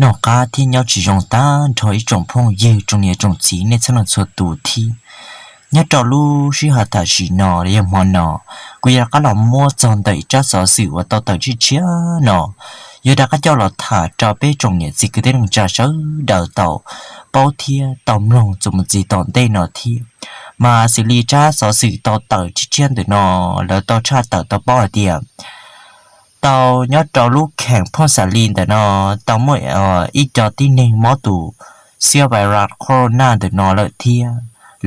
Noj qab thiab nyob tsis zoo tag nrho ib tsoom phooj ywg tsoom niam tsoom txiv nej txhua leej txhua tus thiab. Nyob rau lub sij hawm tam sim no los yog hmo no, kuv yuav rov qab los muab txog ntawm ib tsab xov xwm uas tau tawm tshiab tshiab no, yuav rov qab coj los tham rau peb tsoom niam txiv kwv tij neej tsa sawv daws tau paub thiab tau mloog txuas mus txog tom ntej no thiab. Mas xws li tsab xov xwm tau tawm tshiab tshiab ntawm no, lawv tau tshaj tawm tau paub hais tias tau nyob rau lub kheem Phooj Xas Lis ntawm no tau muaj ib co tib neeg mob tus xiab vais ras corona ntawm no lawm thiab.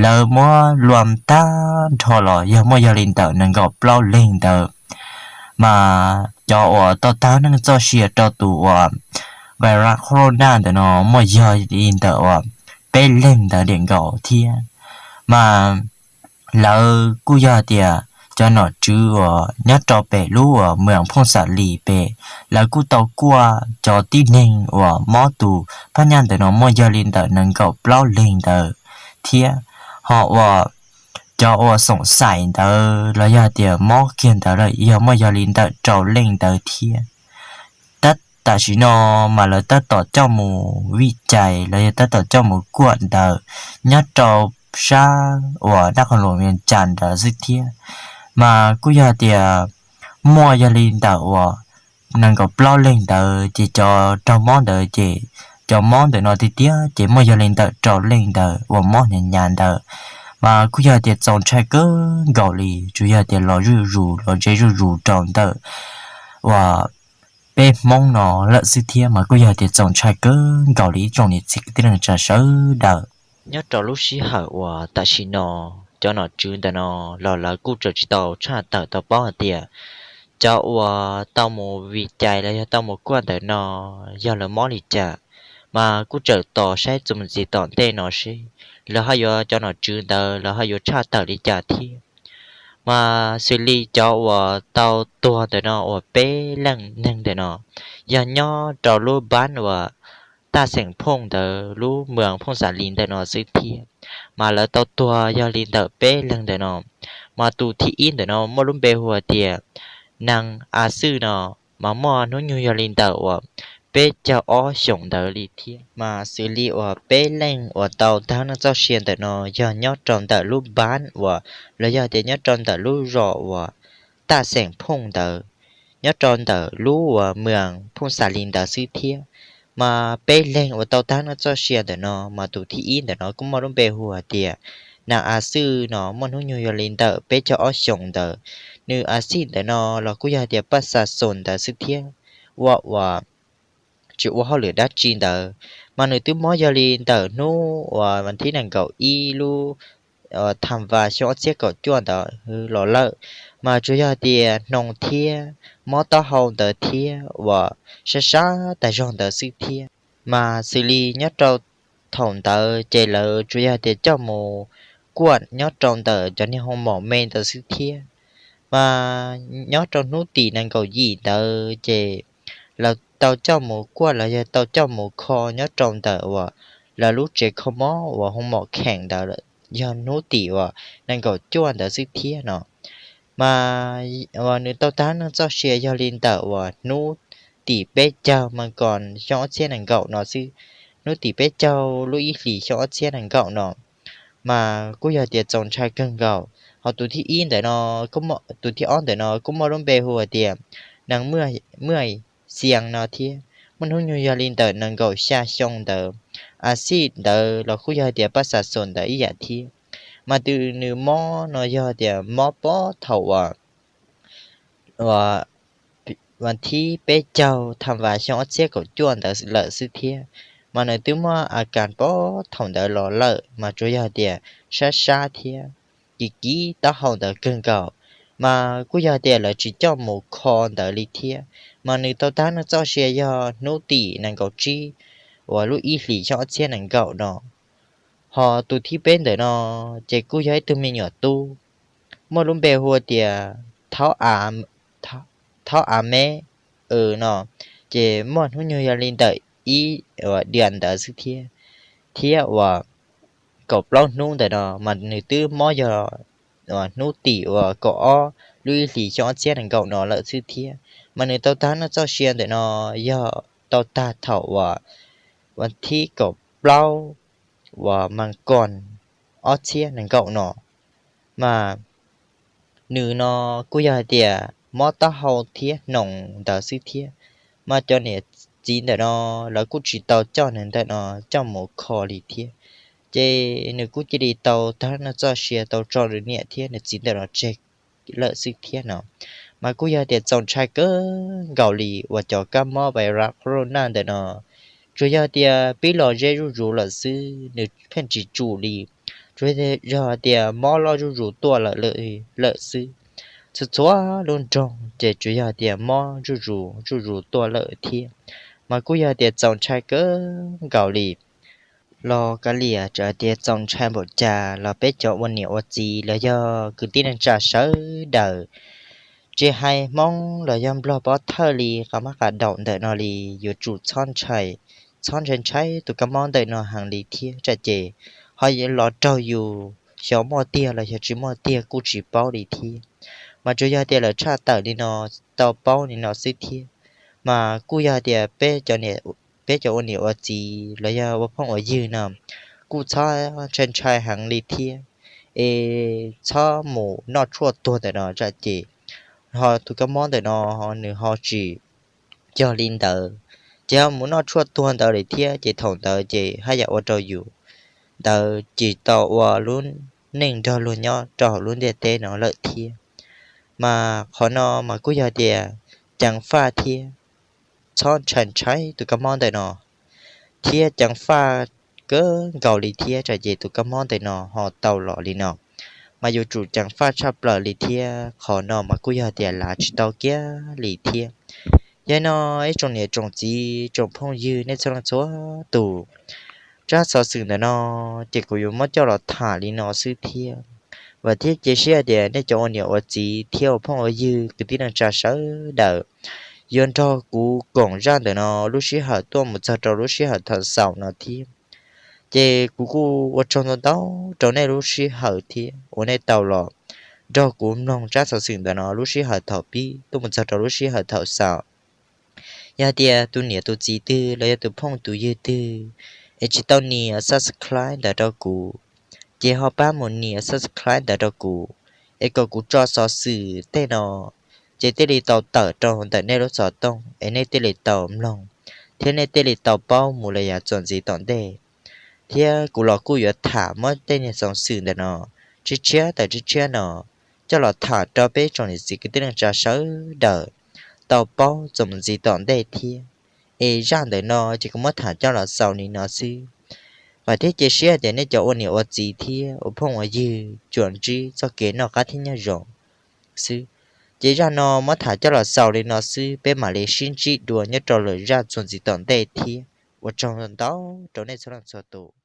Lawv muab luam tag nrho los yog muaj yog li ntawm nees nkaum plaub leeg ntawd. Mas cov uas tau tag neej txoj sia rau tus uas vais ras corona ntawm no muaj yog li ntawm uas peb leeg ntawd diam nkaus thiab. Mas lawv kuj yog tias cov nom tswv uas nyob rau pem lub uas moos Phooj Xas Lis pem, lawv kuj tau kuaj cov tib neeg uas mob tus phab nyaj ntawm no muaj yog li ntawm nees nkaum plaub leeg ntawd thiab. Ho uas cov uas xoom xaim ntawd los yog tias mob kiag ntawd lawm yog muaj yog li ntawm rau leej ntawd thiab. Tab tam sim no mas lawv tab tom coj mus vij cais los yog tab tom coj mus kuaj ntawd nyob rau sab uas dab qhov luam Vias Cas ntawd xwb thiab. Mas kuj yog tias muaj yog li ntawm uas nees nkaum plaub leeg ntawd ces cov raug mob ntawd ces cov mob ntawm no tiag tiag ces muaj yog li ntawm rau leej ntawd uas mob hnyav hnyav ntawd. Mas kuj yog tias txaus ntshai kawg nkaus li, tsuas yog tias los zuj zus los ze zuj zus rau ntawm uas peb Hmoob no lawm xwb thiab. Mas kuj yog tias txaus ntshai kawg nkaus li ib tsoom niam txiv kwv tij neej tsa sawv daws. Nyob rau lub sij hawm uas tam sim no, cov nom tswv ntawm no los lawv kuj tseem tsis tau tshaj tawm tau paub hais tias cov uas tau mus vij cais los yog tau mus kuaj ntawm no yog lawv mob li cas. Mas kuj tseem tos saib txuas mus txog tom ntej no seb lawv ho yuav, cov nom tswv ntawd lawv ho yuav tshaj tawm li cas thiab. Mas xws li cov uas tau tuag ntawm no uas peb leej neeg ntawm no yog nyob rau lub npab uas Taj Xeem Phooj ntawd lub moos Phooj Xas Lis ntawm no xwb thiab. Mas lawv tau tuag yog li ntawm peb leeg ntawm no. Mas tus thib ib ntawm no muaj lub npe hu tias Nees A Xwj no, mas muaj hnub nyoog yog li ntawm uas peb caug ob xyoos ntawd li thiab. Mas xws li uas peb leej uas tau tag neej txoj sia ntawm no yog nyob rau ntawm lub npab uas los yog tias nyob rau ntawm lub zos uas Taj Xeem Phooj ntawd, nyob rau ntawm lub uas moos Phooj Xas Lis ntawd xwb thiab. Mas peb leeg uas tau tag neej txoj sia ntawm no mas tus thib ib ntawm no kuj muaj lub npe hu hais tias Nees A Xwj no, muaj hnub nyoog yog li ntawm peb caug ob xyoos ntawd. Nws A Xij ntawm no los kuj yog tias paj xa xos ntawd xwb thiab, ua uas tsis ua hauj lwm dab tsi ntawd. Mas nws twb mob yog li ntawm hnub uas vas thib nees nkaum ib lub Thas Vas xyoo ob txhiab kaum cuaj ntawd los lawm. Mas tsuas yog tias hnoos thiab mob taub hau ntawd thiab uas sab sab tas zog ntawd xwb thiab. Mas xws li nyob rau thaum ntawd ces lawv tsuas yog tias coj mus kuaj nyob rau ntawm cov niag hoo mom me ntawd xwb thiab. Mas nyob rau hnub tim nees nkaum yim ntawd ces lawv tau coj mus kuaj los yog tau coj mus kho nyob rau ntawm uas lawv lub tsev kho mob uas hoo mom kheem ntawd, yog hnub tim uas nees nkaum cuaj ntawd xwb thiab no. Mas uas nws tau tag neej txoj sia yog li ntawm uas hnub tim peb caug mas kom xyoo ob txhiab nees nkaum no xwb, hnub tim peb caug lub ib hlis xyoo ob txhiab nees nkaum no. Mas kuj yog tias txaus ntshai kawg nkaus. Ho tus thib ib ntawm no, tus thib ob ntawm no kuj muaj lub npe hu tias Nees Muaj Xias no thiab, muaj hnub nyoog yog li ntawm nees nkaum xya xyoo ntawd. A Xij ntawd los kuj yog tias paj xa xos ntawd ib yam thiab. Mas tus nws mob no yog tias mob puag thaum uas uas vas thib peb caug Thas Vas xyoo ob txhiab kaum cuaj ntawd lawm xwb thiab. Mas nws twb muaj a kas puag thaum ntawd los lawm, mas tsuas yog tias sab sab thiab kis kis taub hau ntawd kawg nkaus. Mas kuj yog tias lawv tsis coj mus kho ntawd li thiab. Mas nws tau tag neej txoj sia yog hnub tim nees nkaum tsib uas lub ib hlis xyoo ob txhiab nees nkaum no. Ho tus thib peb ntawm no ces kuj yog ib tug me nyuam tub, muaj lub npe hu tias Thaub A, Thaub A Meb no, ces muaj hnub nyoog yog li ntawm ib uas diam ntawd xwb thiab, thiab uas kaum plaub hnub ntawm no mas nws twb mob yog hnub tim uas kaum ob lub ib hlis xyoo ob txhiab nees nkaum no lawm xwb thiab. Mas nws tau tag neej txoj sia ntawm no yog tau tag thaum uas vas thib kaum plaub uas mas koos ob txhiab nees nkaum no. Mas nws no kuj yog hais tias mob taub hau thiab hnoos ntawd xwb thiab. Mas cov niam txiv ntawm no lawv kuj tsis tau coj nws ntawm no coj mus kho li thiab. Ces nws kuj cia li tau tag nws txoj sia tau tso nws niam thiab nws txiv ntawm no tseg lawm xwb thiab no. Mas kuj yog tias txaus ntshai kawg nkaus li uas cov kab mob virus corona ntawm no tsuas yog tias pib los ze zuj zus lawm xwb, nws pheej tsis tsum li. Tsuas yog tias mob loj zuj zus tuaj lawm lawm xwb. Txhua txhua lub nroog ces tsuas yog tias mob zuj zus zuj zus tuaj lawm thiab. Mas kuj yog tias txaus ntshai kawg nkaus li. Los kav liam, txawm tias txaus ntshai npaum cas los peb cov ua niam ua txiv los yog kwv tij neej tsa sawv daws, tsis hais Hmoob los yog Nplog pov thawj li, qhov mab qhov daum ntawm no li, yuav tsum txhob ntshai, txhob ntshai ntshai tus kab mob ntawm no heev li thiab tsam ces ho yuav los raug yus xyov muaj tiag los yog tsis muaj tiag kuj tsis paub li thiab. Mas tsuas yog tias lawv tshaj tawm li no tau paub li no xwb thiab. Mas kuj yog tias peb cov ua niam ua txiv los yog ua phooj ua ywg no kuj txhob ntshai ntshai heev li thiab, es txhob mus noj tshuaj tuag ntawm no tsam ces ho tus kab mob ntawm no nws ho tsis yog li ntawd. Ces ho mus noj tshuaj tuag ntawd li thiab ces thaum ntawd ces haj yam ua rau yus ntawd tsis tau ua lub neej nrog luag nyob rau hauv lub ntiaj teb no lawm thiab. Mas qhov no mas kuj yog tias ceev faj thiab, txhob ntshai ntshai tus kab mob ntawm no thiab ceev faj kawg nkaus li thiab tsam ces tus kab mob ntawm no ho tau los li no. Mas yuav tsum ceev faj tshaj plaws li thiab, qhov no mas kuj yog tias lav tsis tau kiag li thiab. Yog no ib tsoom niam tsoom txiv tsoom phooj ywg nej txhua leej txhua tus, tsab xov xwm ntawm no ces kuv yuav muab coj los tham li no xwb thiab. Vam thiab cia siab tias nej cov ua niam ua txiv thiab ua phooj ua ywg kwv tij neej tsa sawv daws yuav nrog kuv koom zaj ntawm no lub sij hawm tuaj mus txog rau lub sij hawm thaum xaus no thiab. Ces kuv kuj ua tsaug ntau ntau rau nej lub sij hawm thiab uas nej tau los nrog kuv mloog tsab xov xwm ntawm no lub sij hawm thaum pib tuaj mus txog rau lub sij hawm thaum xaus. Yog tias tus niam tus txiv twg los yog tus phooj tus ywg twg es tsis tau nias subscribe ntawd rau kuv, ces ho pab mus nias subscribe ntawd rau kuv, es kom kuv tso xov xwm tej no ces thiaj li tau tawm rau ntawm nej lub xov tooj es nej thiaj li tau mloog thiab nej thiaj li tau paub mus li yav txuas ntxiv tom ntej. Thiab kuv los kuj yuav tham muab tej niag xov xwm ntawm no tshiab tshiab tawm tshiab tshiab no coj los tham rau peb tsoom niam txiv kwv tij neej tsa sawv daws tau paub txuas mus ntxiv tom ntej thiab. Es zaj ntawm no ces kuv muab tham coj los xaus li no xwb. Vam thiab cia siab tias nej cov ua niam ua txiv thiab ua phooj ua ywg tsuas ntsib txoj kev noj qab thiab nyob zoo xwb. Ces zaj no muab tham coj los xaus li no xwb, peb mam li sib ntsib dua nyob rau lwm zaj txuas ntxiv tom ntej thiab. Ua tsaug ntau rau nej txhua leej txhua tus.